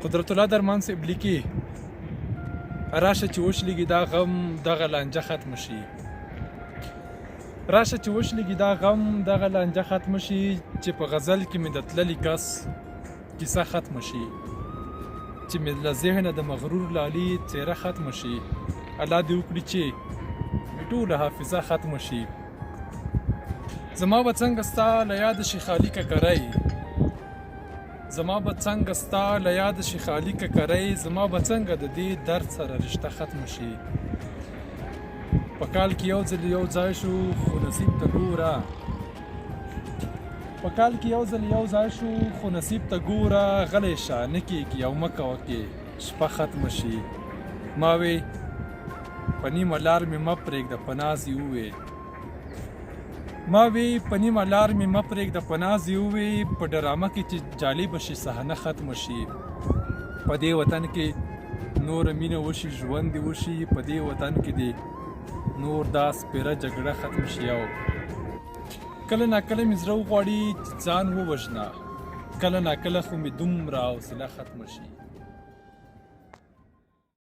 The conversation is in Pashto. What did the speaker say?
قدرت الله درمان صاحب لیکي، راشه چې وشلېږي دا غم، دغه لانجه ختمه شي. راشه چې وشلېږي دا غم، دغه لانجه ختمه شي، چې په غزل کې مې د تللي کس کیسه ختمه شي، چې مې له ذهنه د مغرور لالي څېره ختمه شي، الله دې وکړي چې مې ټوله حافظه ختمه شي. زما به څنګه ستا له یاده شي خالي ککرۍ، زما به څنګه ستا له یاده شي خالي ککرۍ، زما به څنګه د دې درد سره رشته ختمه شي. په کال کې یو ځل یو ځای شو خو نصیب ته ګوره، په کال کې یو ځل یو ځای شو خو نصیب ته ګوره، غلی شه نه کېږي او مه کوه کې شپه ختمه شي. ما وې په نیمه لار مې مه پرېږده په ناز یې ووې، ما وی په نیمه لار مې مه پرېږده په ناز یې ووې، په ډرامه کې چې جالبه شي صحنه ختمه شي. په دې وطن کې نوره مینه وشي ژوند دې وشي، په دې وطن کې دې نور دا سپېره جګړه ختمه شي. او کله ناکله مې زړه وغواړي چې ځان ووژنه، کله ناکله خو مې دومره حوصله ختمه شي.